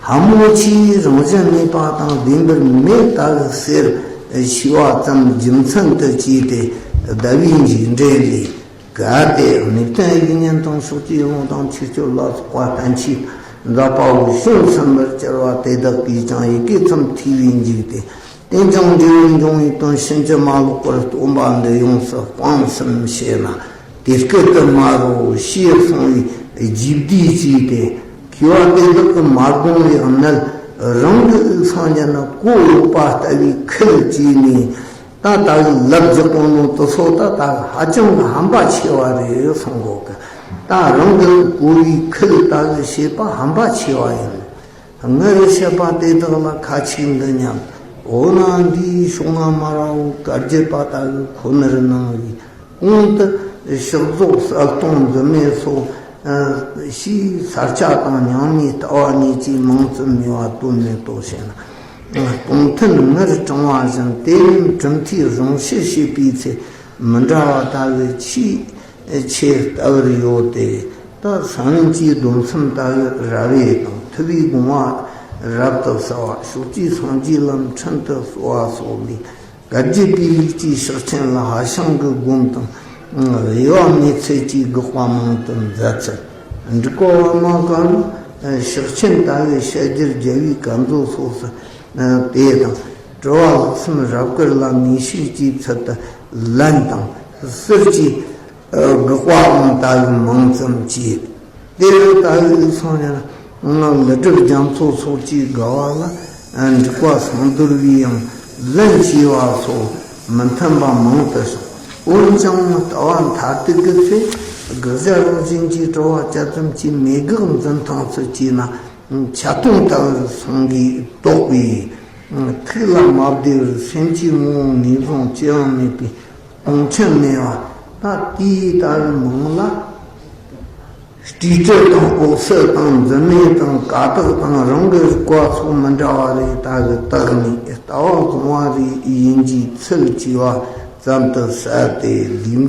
ཕ་མོ་ཆེའི་རང་བཞིན་མེད་པ་དང་བདེན་པར་མེད་ལྟ་བུ་ཟེར་ཞུས་པ་ཙམ་རྒྱུ་མཚན་དུ་བྱས་ཏེ་ཟླ་བའི་མཇུག་འབྲས་ལས། གལ་ཏེ་ནུས་ལྡན་དབྱིག་གཉེན་དང་ཕྱོགས་བཅུའི་ཀློང་དང་ཆོས་སྤྱོད་ལ་སོགས་པ་བསྟན་བཅོས་མཛད་པ་བོ་བྱང་སེམས་པར་གྱུར་པ་དེ་དག་གིས་ཀྱང་ཡི་གེ་ཙམ་ཐོས་པའི་མཇུག་སྟེ། རྟེན་ཅིང་འབྲེལ་བར་འབྱུང་བའི་དོན་ཕྱིན་ཅི་མ་ལོག་པར་སྟོན་པ་འདི་ཡོངས་སུ་སྤངས་ཟིན་ཞེ་ན། དེ་སྐད་དུ་སྨྲ་རོ་ཞེས་གསུངས་པའི་རྗེས་ཟློས་བྱས་ཏེ། མཁས་པ་དེ་དག་གིས་མ་དགོངས་པའི་གནད། རང་གི་དབུས་སངས་རྒྱས་ན་གོ་ཡོད་པ་ལྟ་བུའི་ཁུལ་བྱས་ནས། ད་ལྟ་བུའི་ལབ་རྒྱག་གོ་ནོ་དེ་ཚོ་ད་ལྟ་ཧ་ཅང་གི་ཧམ་པ་ཆེ་བ་རེད་གསུང་གོ་གི། ད་རང་གི་གོ་བའི་ཁུལ་ལྟ་བུ་བྱེད་པ་ཧམ་པ་ཆེ་བ་ཡིན། ངའི་བཤད་པ་དེ་དག་ལ་ཁ་ཅིག་འདི་སྙམ། འོ་ན་འདིའི་ཕྱོགས་སྔ་མ་ར་བོ་བཀའ་བརྒྱུད་པ་ལྟ་བུའི་ཁོ་ནར་གནང་བའི་གོང་དུ་ཕྱག་རྫོགས་གསལ་སྟོང་འཛིན་མེད་སོགས་ཞེས་ས་སྐྱ་དང་རྙིང་མའི་ལྟ་བ་གཉིས་ཀྱིས་མིང་ཙམ་མེད་པ་དོན་མེད་དོ་ཞེ་ན། སྟོང་ཐུན་ལྔར་བགྲངས་པ་བཞིན། དེ་རྣམས་གྲུབ་མཐའི་རང་བཞིན་བཤད་པའི་ཚེ་མི་འདྲ་བ་ལྟ་བུ་ཆེས་ཆེར་ལྟ་བུར་ཡོད་དེ། ད་ས་བོན་གྱི་སྡོམ་གསུམ་ལྟ་བུ་རབ་དབྱེ་དང་། ཐུབ་པའི་དགོངས་པ་རབ་ཏུ་གསལ་བ། ཕྱོགས་བཅུའི་སངས་རྒྱས་ལ་འཕྲིན་དུ་གསོལ་བ་སོགས་ལས། བཀའ་བརྒྱུད་པའི་ལུགས་ཀྱི་ཕྱག་ཆེན་ལ་ཧ་ཤང་གི་སྒོམ་དང་དབྱེ་བ་མེད་ཚུལ་གྱི་དགག་པ་མང་དུ་མཛད་ཚུལ། འབྲུག་པ་པདྨ་དཀར་པོས་ཕྱག་ཆེན་ལྟ་བུའི་བཤད་རྒྱུར་རྒྱལ་བའི་བཀའ་མཛོད་སོགས་སུ་དེ་དང་། གྲུབ་པ་ལེགས་གསུམ་རབ་དཀར་ལ་ངེས་ཤེས་ཀྱི་ཚུལ་དུ་ལན་དང་ཟུར་གྱིས་དགག་པའང་ལྟ་བུ་མང་ཙམ་བྱས། དེ་ལྟ་བུའི་སངས་རྒྱས་ཀླུ་སྒྲུབ་རྒྱ་མཚོ་སོགས་ཀྱི་དགའ་བ་ལ་འབྲུག་པ་ཟངས་མདོ་བས་ཡང་ལན་ཞུས་པ་སོགས་མི་མཐུན་པ་མང་དུ་བྱུང་། འོན་ཀྱང་ལྟ་བ་མཐར་ཐུག་གི་ཚེ་དགག་བྱ་རང་བཞིན་གྱིས་གྲུབ་པ་བཅད་ཙམ་གྱི་མེད་དགག་འཛིན་སྟངས་སུ་བྱས་ན་ཆད་སྟོང་ལྟ་བུར་སོང་གིས་དོགས་པས། ཐུགས་ལ་མ་བདེ་བར་སེམས་ཀྱི་ངོ་བོ་ངེས་བཟུང་ཅི་ཡང་མེད་པའི་སྟོང་ཆད་མེད་པ། ད་དེའི་ལྟ་བུ་མང་ལ། སྤྲོས་བྲལ་དང་འོད་གསལ་དང་འཛིན་མེད་དང་ཀ་དག་དང་རང་གི་རིག་པ་སོགས་མི་འདྲ་བ་རེ་ལྟ་བུ་བཏགས་ནས། ལྟ་བ་གང་བ་རེ་ཡིན་གྱི་ཚུལ་གྱིས་པ་ཙམ་དུ་ཟད་དེ། ལམ་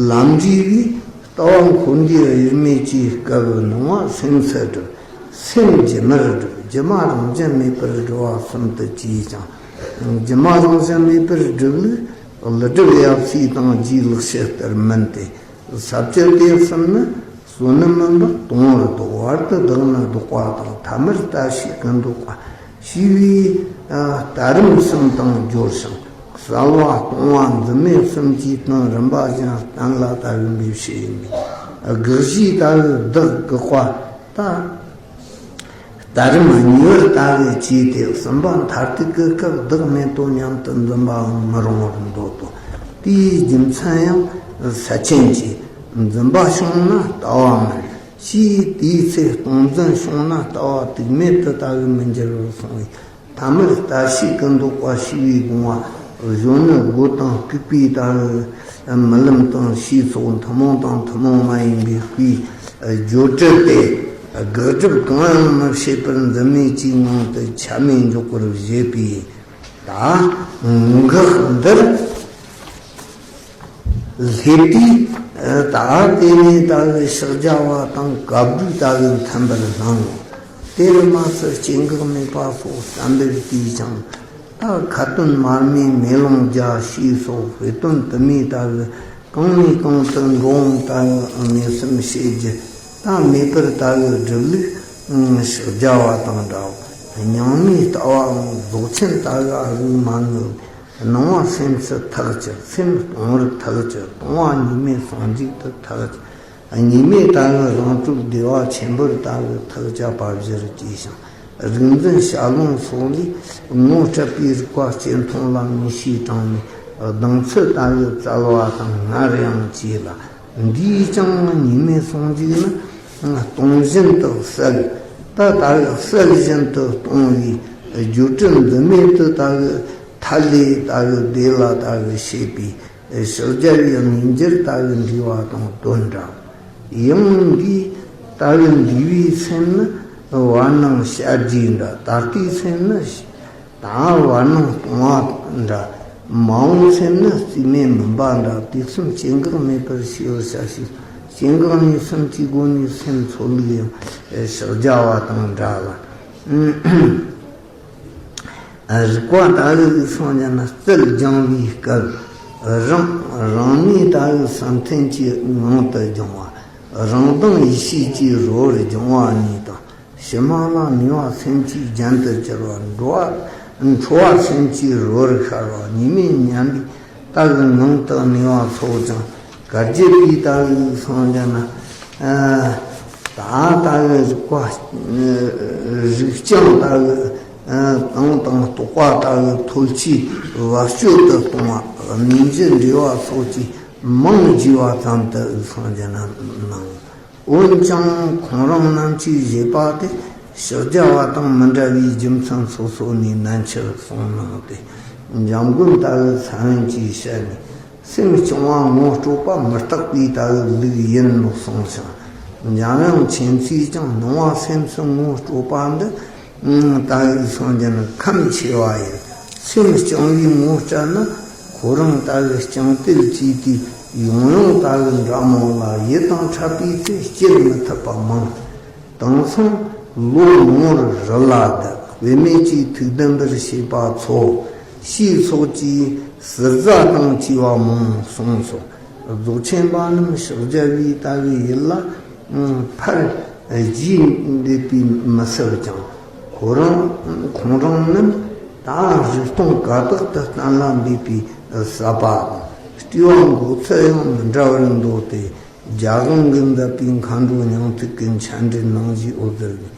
ལམ་འབྲས་པས་ལྟ་བ་འཁོར་འདས་དབྱེར་མེད་ཀྱི་སྐབས་སྣང་བ་སེམས་སུ་སྒྲིབ། སེམས་སྒྱུ་མར་སྒྲིབ། སྒྱུ་མ་རང་བཞིན་མེད་པར་སྒྲིབ་པ་གསུམ་དུ་བྱས་ཀྱང་། སྒྱུ་མ་རང་བཞིན་མེད་པར་སྒྲིབ་ལུགས་ཀླུ་སྒྲུབ་ཡབ་སྲས་དང་རྗེ་ལེགས་བཤད་ལྟར་མིན་ཏེ། ས་བཅད་དེ་གསུམ་ནི་ གསོན་ནི་མིན་པ་གཏོང་བར་བདོག་བར་དུ་བདག་ནི་བཟློག་པ་དང་། ཐ་མལ་ལྟ་ཞིག་ཀུན་བཟློག་པ་ཞི་བའི་ལྟ་རིམ་གསུམ་དང་སྦྱོར་ཞིང་། གསལ་བ་སྟོང་བ་འཛིན་མེད་གསུམ་གྱི་དོན་རིམ་པ་བཞིན་གཏན་ལ་ལྟ་བའི་འབེབས་བྱེད་ཡིན་པས། དགག་བྱའི་ལྟ་བའི་བདག་དགག་པ་དང་། ལྟ་རིམ་གཉིས་པར་ལྟ་བའི་ཆོས་དེ་གསུམ་པ་མཐར་ཐུག་གི་སྐབས་བདག་མེད་དོ་སྙམ་དུ་འཛིན་པའང་མི་རུང་བར་འདོད་དོ། དེའི་རྒྱུ་མཚན་ཡང་ས་ཆེན་གྱི་འཛིན་པ་བྱུང་ན་ལྟ་བ་མེད། ཞེས་དེའི་ཚེ་སྟོང་འཛིན་བྱུང་ན་ལྟ་བ་དུས་མེད་དུ་ལྟ་བའི་མི་འགྱུར་བར་གསུངས་པས། ཐ་མལ་ལྟ་ཞིག་ཀུན་བཟློག་པ་ཞི་བའི་དགོངས་པ་གཞོན་ནུ་སྒོ་དང་སྐུད་པའི་ལྟ་བུ། རྨི་ལམ་དང་ཤེས་ཚོགས་ཐུན་མོང་དང་ཐུན་མོང་མ་ཡིན་པའི་སྐུའི་སྦྱོར་སྒྲུབ་སྟེ། དགག་སྒྲུབ་གང་ཡང་མི་བྱེད་པར་འཛིན་མེད་ཀྱི་ངང་དུ་ཆ་མེད་འཇོག་པར་བཞེད་པའི་ད་འགག་འདིར་སླེབས་དུས། ད་དེ་ནས་ལྟ་བུའི་ཕྱག་རྒྱ་བ་དང་བཀའ་བསྡུ་ལྟ་བུ་མཐུན་པར་སྣང་ངོ་། དེར་མ་ཟད་སྐྱེ་འགག་མེད་པ་སོགས་བསམ་པར་བལྟས་ཀྱང་། ད་ཁ་ཏོན་མར་མེ་མེ་ལོང་བརྒྱ་ཞེས་སོགས་དཔེ་དོན་དུ་མའི་ལྟ་བུ་གང་ནས་གང་དུ་འགྲོ་འོང་ལྟ་བུའམ་གནས་གསུམ་བྱེད་རྒྱུ་ད་མེད་པར་ལྟ་བུའི་སྒྲུབ་ལུགས་ཕྱག་རྒྱ་བ་དང་འདྲའོ། སྙིང་མའི་ལྟ་བའང་རྫོགས་ཆེན་ལྟ་བུའི་རིགས་མ་ངེས། སྣང་བ་སེམས་སུ་ཐག་བཅད། སེམས་སྟོང་བར་ཐག་བཅད། སྟོང་བ་གཉིས་མེད་ཟུང་འཇུག་ཏུ་ཐག་བཅད། གཉིས་མེད་ལྟ་བུའི་རང་གྲོལ་བདེ་བ་ཆེན་པོར་ལྟ་བུའི་ཐག་བཅད་པ་གཞིར་བཅས་ཤིང་། རིག་འཛིན་ཞལ་ལུང་སོགས་ལས་ངོ་སྤྲད་པའི་རིགས་པ་སྐྱེ་མཐོང་ལ་ངེས་ཤེས་དྲངས་ནས། གདེང་ཚུལ་ལྟ་བུའི་བཙལ་བ་དང་སྔར་ཡང་བྱས་ལ། འདིས་ཀྱང་གཉིས་མེད་ཟུང་འཇུག་ནི་སྟོང་བཞིན་དུ་གསལ། ད་ལྟ་བུའི་གསལ་བཞིན་དུ་སྟོང་བའི་སྦྱོར་སྒྲུབ་འཛིན་མེད་དུ་ལྟ་བུའི་ཐ་ལེ་ལྟ་བུའི་བདེ་ལ་ལྟ་བུའི་བྱེད་པའི་ཕྱག་རྒྱ་བའི་གནས་འགྱུར་ལྟ་བུའི་འབྲེལ་བ་དང་དོན་འདྲ། ཡང་འདིའི་ལྟ་བུའི་འདུས་པའི་སེམས་ནི་བར་སྣང་བྱ་རྒྱུ་འདྲ། ད་ལྟའི་སེམས་ནི་ད་བར་སྣང་སྟོང་བ་འདྲ། མ་འོངས་སེམས་ནི་རྩིས་མེད་མུན་པ་འདྲ། དུས་གསུམ་སྐྱེ་འགག་མེད་པར་ཤེས་པར་བྱ་ཞིང་། སྐྱེ་འགག་གཉིས་གསུམ་གྱི་སྒོ་ནས་སེམས་འཚོལ་ལུགས་ཡང་ཕྱག་རྒྱ་བ་དང་འདྲ་ལ། རིགས་པ་ལྟ་བུའི་སངས་རྒྱས་ན་རྩལ་སྦྱང་བའི་སྐབས། རང་རང་ངོས་ལྟ་བུའི་བསམ་གཏན་གྱི་ངང་དུ་སྦྱང་བ། རང་དབང་ཡེ་ཤེས་ཀྱི་རོལ་པར་སྦྱང་བ་གཉིས་དང་། ཕྱི་མ་ལ་ནུས་པ་སེམས་ཀྱི་རྒྱན་དུ་གྱུར་པ། འགྲོ་བ་འཕྲོ་བ་སེམས་ཀྱི་རོལ་པར་ཤར་བ། གཉིས་མེད་མཉམ་པའི་ལྟ་བུའི་ངང་དུ་གནས་པ་སོགས་ཀྱང་། བཀའ་བརྒྱུད་པའི་ལྟ་བུའི་སངས་རྒྱས་ན། ད་ལྟ་བུའི་རིགས་པ། རིགས་རྐྱང་ལྟ་བུའི་དང་དང་རྟོག་པ་ལྟ་བུའི་ཐོལ་སྐྱེས་བབ་ཅོལ་དུ་གཏོང་བ། གནས་འགྱུ་འབྲེལ་བ་སོགས་ཀྱི་མིང་བརྗོད་པ་ཙམ་དུ་སངས་རྒྱས་ན་སྣང་། འོན་ཀྱང་ཁོང་རང་རྣམས་ཀྱིས་བཞེད་པ་དེ་ཕྱག་རྒྱ་བ་དང་མི་འདྲ་བའི་རྒྱུ་མཚན་སོ་སོ་ནས་ནན་ཆེར་གསུངས་གནང་སྟེ། འཇམ་མགོན་ལྟ་བུའི་ས་བོན་གྱིས་བཤད་ནས། སེམས་སྐྱོང་བ་ངོ་སྤྲོད་པ་མི་རྟག་པའི་ལྟ་བུའི་ལུགས་ཡིན་ནོ་གསུངས་ཤིང་། འཇམ་དབྱངས་མཁྱེན་བརྩེས་ཀྱང་སྣང་བ་སེམས་སུ་ངོ་སྤྲོད་པ་འདི་ལྟ་བུའི་སངས་རྒྱས་ནི་ཁམས་ཆེ་བ་ཡི་སེམས་སྐྱོང་བའི་ངོ་སྤྲད་ན། ཁོ་རང་ལྟ་བུའི་རྐྱང་སྟེ་ལ་བཅས་ཏེ་ཡང་ཡང་ལྟ་བུའི་འདྲ་མོ་ལ་ཡིད་དང་འཕྲད་པའི་ཚེ་སྐྱེལ་མི་ཐུབ་པ་མང་། དེང་སང་ལོ་མང་བོར་རི་ལ་བསྡད། དཔེ་མེད་ཀྱི་ཐུགས་བདེན་པར་བྱེད་པ་ཚོ། ཞེས་སོགས་ཀྱི་ཟུར་ཟ་དང་བཅས་པ་མང་གསུངས་སོ། རྫོགས་ཆེན་པ་རྣམས་ཕྱག་རྒྱ་བའི་ལྟ་བའི་ཡུལ་ལ་ཕར་རྗེས་འདེད་པས་མི་སྲིད་ཀྱང་། ཁོ་རང་ཁོང་རང་རྣམས་ད་རིག་སྟོང་ཀ་དག་ཏུ་གཏན་ལ་འབེབས་པའི་ཟབ་པ་དང་། སྤྲོས་པ་འགོག་ཚུལ་ཡང་མི་འདྲ་བར་འདོད་དེ། རྒྱ་གཞུང་གིས་མཛད་པའི་མཁའ་འགྲོ་སྙིང་ཐིག་གི་མཆན་འགྲེལ་ནང་བཞིན་འོད་ཟེར་གྱི།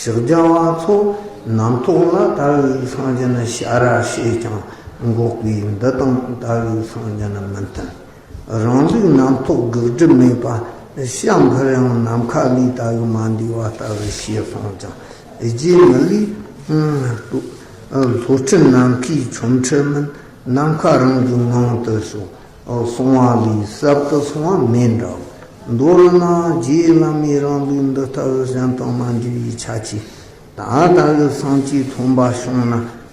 ཕྱག་རྒྱ་བ་ཚོ་རྣམ་རྟོག་ལ་ལྟ་བུའི་སངས་རྒྱས་ནི་ཞ་ར་ཞེས་ཀྱང་འགོག་པས། འདི་དང་ལྟ་བུའི་སངས་རྒྱས་ནི་མི་མཐུན། རང་ལུགས་རྣམ་རྟོག་དགག་སྒྲུབ་མེད་པ། བྱ་འཕུར་ཡང་ནམ་མཁའ་ལས་ལྟ་བུ་མ་འདུས་པ་ལྟ་བུ་ཞེས་གསུངས་ཀྱང་། རྗེ་མི་ལའི་ལྷོ་ཁྲིད་ནམ་མཁའི་ཆོ་འཕྲུལ་མིན། ནམ་མཁའ་རང་གི་ངང་དུ་ཞོག་གསུང་བ་ལས་ཟབ་ཏུ་སོང་བ་མེད་འདྲ། མདོར་ན་རྗེ་བླ་མའི་རང་ལུགས་འདི་ལྟ་བུ་གཞན་དང་མ་འདྲ་བའི་ཆ་ཆེ། ད་ལྟ་བུ་སངས་རྒྱས་ཐོན་པ་བྱུང་ན་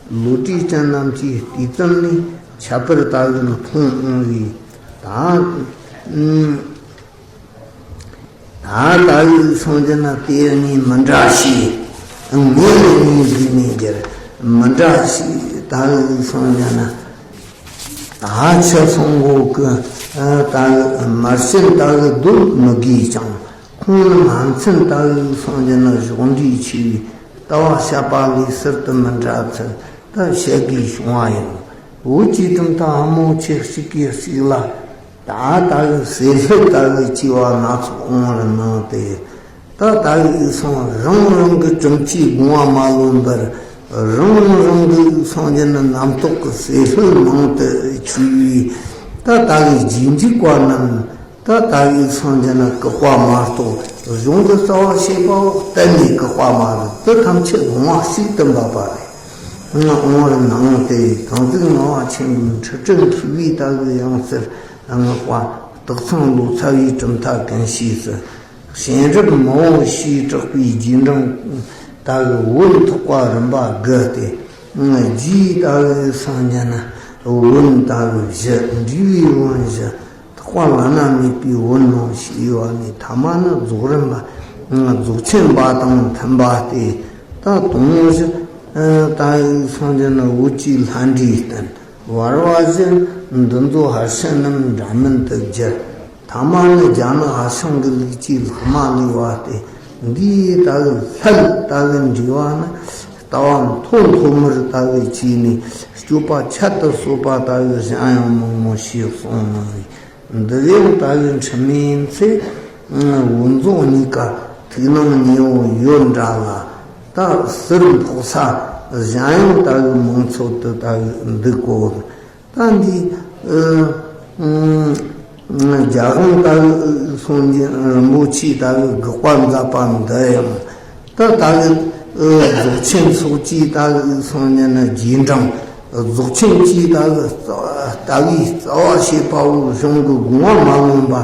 བློ་གྲོས་ཅན་རྣམས་ཀྱིས་དུས་ཙམ་ནས་ཁྱད་པར་ལྟ་བུ་མཐོང་འོང་བས། ད་ད་ལྟ་བུའི་སངས་རྒྱས་ན་དེ་གཉིས་མི་འདྲ་ཞེས། ངེས་ལ་གཉིས་འཛིན་མི་འགྱུར། མི་འདྲ་ཞེས་ལྟ་བུའི་སངས་རྒྱས་ན། ད་ཕྱི་སོང་གོ་གི་ལྟ་བུ་མར་ཕྱིན་ལྟ་བུ་སྡོད་མི་དགོས་ཀྱང་། སྔོན་ལམ་ཕན་ཚུན་ལྟ་བུའི་སངས་རྒྱས་ནི་གཞོགས་འདྲིས་ཆེ་བའི་ལྟ་བ་བཤད་པ་ལས་ཟུར་དུ་མི་འདྲ་ཚུལ་དུ་བཤད་དགོས་བྱུང་བ་ཡིན། བོད་ཀྱི་གྲུབ་མཐའ་ཕལ་མོ་ཆེ་གཅིག་གིས་གཅིག་ལ་ད་ལྟ་བུའི་ཟས་ལྷད་ལྟ་བུའི་བྱ་བ་སྣ་ཚོགས་འོང་བར་སྣང་སྟེ། ད་ལྟ་བུའི་སང་རང་རང་གི་གྲུབ་ཆའི་དགོངས་པ་མ་ལོན་པར་རང་རང་གི་སངས་རྒྱས་ནི་རྣམ་རྟོག་གི་ཟས་ལྷད་མང་དུ་ཆུད་པས། ད་ལྟ་བུའི་རྗེས་འཇུག་པ་རྣམས་ད་ལྟ་བུའི་སངས་རྒྱས་ནི་བཀག་པ་མ་གཏོགས་གཞུང་གི་རྩ་བ་བཤད་པ་བོ་གཏན་ནས་བཀག་པ་མ་རེད། དེ་ཐམས་ཅད་དགོངས་པ་གཅིག་ཏུ་འབབ་པ་རེད། ང་འོང་བར་སྣང་སྟེ། དང་ཚིག་ངག་དབང་ཆེན་པོའི་འཁྲུལ་གྲོལ་མཁས་པའི་ལྟ་བུའི་ཡང་རྩེར་བསྔགས་པ། སྟག་ཚང་ལོ་ཙཱ་བའི་གྲུབ་མཐའ་ཀུན་ཤེས་སུ། གཤེན་རབ་མང་པོ་ཞེས་གྲགས་པའི་རྗེས་འབྲང་ལྟ་བུའི་བོན་ཐེག་པ་རིམ་པ་དགུ་སྟེ། རྗེའི་ལྟ་བུའི་སངས་རྒྱས་ནི་བོན་ལྟ་བུ་བཞི། འབྲས་བུའི་བོན་བཞི། ཐེག་པ་བླ་ན་མེད་པའི་བོན་ནང་ཞེས་པ་ནས། ཐ་མ་ནི་རྫོགས་རིམ་པ། རྫོགས་ཆེན་པ་དང་མཐུན་པ་སྟེ། ད་དོན་བཞི་ལྟ་བུའི་སངས་རྒྱས་ནི་བོད་ཀྱི་ལྷ་འདྲེའི་རྟེན། བར་པ་བཞི་འདི་ཚོ་ཧར་ཤན་ནམ་འདྲ་མིན་དུ་བསྒྱུར། ཐ་མ་ནི་རྒྱ་ནག་ཧ་ཤང་གི་ལུགས་ཀྱི་ལྷག་མ་ལས་པ་སྟེ། འདིའི་ལྟ་བུ་ལྷད་ལྟ་བུ་འདྲེས་པ་ནི་ལྟ་བ་མཐོ་མཐོ་མར་ལྟ་བུ་བྱས་ནས་སྤྱོད་པ་ཁྱད་དུ་གསོད་པ་ལྟ་བུ་གཞན་ཡང་མང་པོ་ཞིག་གསུངས་གནང་བས། འདི་ཡང་ལྟ་བུའི་འཁྲུལ་མེད་ཡིན་ཚེ། བོན་རྫོང་གཉིས་ཀ་ཐུགས་སྣང་ཉེ་བོ་ཡོད་འདྲ་ལ། ད་ཟུར་འཕོག་ས་གཞན་ཡང་ལྟ་བུའི་མང་ཚོགས་དུ་ལྟ་བུ་འདུག་གོ། ད་འདི་ཨ་ཨ་རྒྱ་གར་ལྟ་བུའི་སངས་རྒྱས་རིན་པོ་ཆེ་ལྟ་བུའི་དགག་པ་མཛད་པ་འདི་ཡང་། ད་ལྟ་བུའི་ཨ་རྫོགས་ཆེན་སོགས་ཀྱི་ལྟ་བུའི་སངས་རྒྱས་ནི་རྗེས་འབྲང་། རྫོགས་ཆེན་གྱི་ལྟ་བུའི་རྩ་ལྟ་བུའི་རྩ་བ་བྱེད་པ་བོ་གཞུང་གི་དགོངས་པ་མ་ལོན་པ།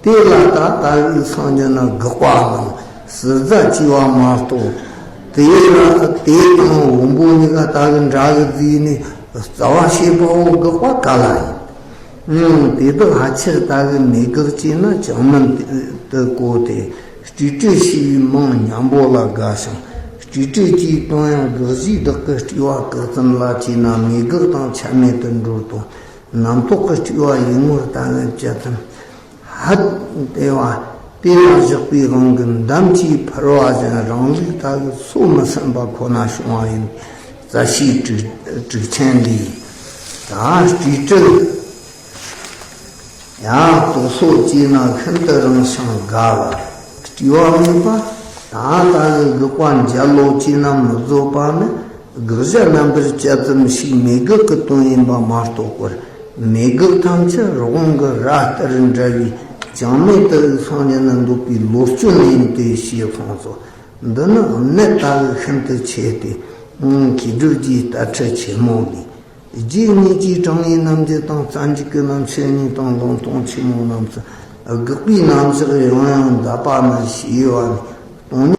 དེ་ལ་ད་ལྟ་བུའི་སངས་རྒྱས་ནི་དགག་པ་དང་ཟུར་ཟ་བྱས་པ་མ་གཏོགས། དེ་ལ་དེ་དང་བོན་པོ་གཉིས་ཀ་ལྟ་བུའི་འདྲ་གི་བརྩིས་ནས་རྩ་བ་བྱེད་པ་བོ་དགག་པ་ག་ལ་ཡིན། ཨང་། དེ་དག་ཕལ་ཆེར་ལྟ་བུའི་མེད་དགག་བྱས་ན་ཅང་མིན་དུ་གོ་སྟེ། སྤྲོས་བྲལ་ཞེས་པའི་མིང་སྙན་པོ་ལ་དགའ་ཞིང་། སྤྲོས་བྲལ་གྱི་དོན་ཡང་དགག་བྱའི་བདག་གི་སྤྲོས་པ་བཀག་ཙམ་ལ་བྱས་ན་མེད་དགག་དང་ཆ་མེད་དུ་འགྲོ་དོ། རྣམ་རྟོག་གི་སྤྲོས་པ་ཡིད་ངོར་ལྟ་བུ་བཅད་ཙམ། ཧད་དེ་བ། དེ་ལ་བཞག་པའི་དབང་གིས་འདམ་གྱིས་འཕུར་བ་བཞིན་རང་ལུགས་ལྟ་བུ་སོ་མི་ཟིན་པ་ཁོ་ན་བྱུང་བ་ཡིན། རྩ་ཤེའི་དྲུག་དྲུག་ཆེན་ལས། ད་སྤྲོས་བྲལ་ཡང་རྟོག་སོགས་བཅས་ན་ཤིན་ཏུ་རིང་ཞིང་དགའ་བ། སྤྲོས་པ་མེད་པ། ད་ལྟ་བུའི་དགག་པ་འཇལ་ལོ་བཅས་ན་མི་བཟོད་པ་ནི། དགག་བྱ་རྣམ་པར་བཅད་ཙམ་ཞིག་མེད་དགག་གི་དོན་ཡིན་པ་མ་གཏོགས་པར། མེད་དགག་ཐམས་ཅད་རི་བོང་གི་རྭ་ལྟར་འདྲ་བའི་ཅང་མེད་དུ་སངས་རྒྱས་ནི་འདོད་པའི་ལོ་སྐྱོན་ཡིན་ཏེ་ཞེས་གསུངས་སོ། འདི་ནི་གནད་ལྟ་བུ་ཤིན་ཏུ་ཆེ་སྟེ། མཁས་གྲུབ་རྗེའི་ལྟ་ཁྲིད་ཆེན་མོ་ལས། རྗེ་ཉིད་ཀྱིས་དྲང་ངེས་རྣམ་འབྱེད་དང་རྩ་འཇུག་གི་རྣམ་བཤད་གཉིས་དང་ལུང་སྟོང་ཆེན་མོ་རྣམས་སུ་དགག་པའི་རྣམ་གཞག་ཡང་ཡང་འདས་པ་ནི་ཞེས་པ་ནི། སྟོང་ཉིད་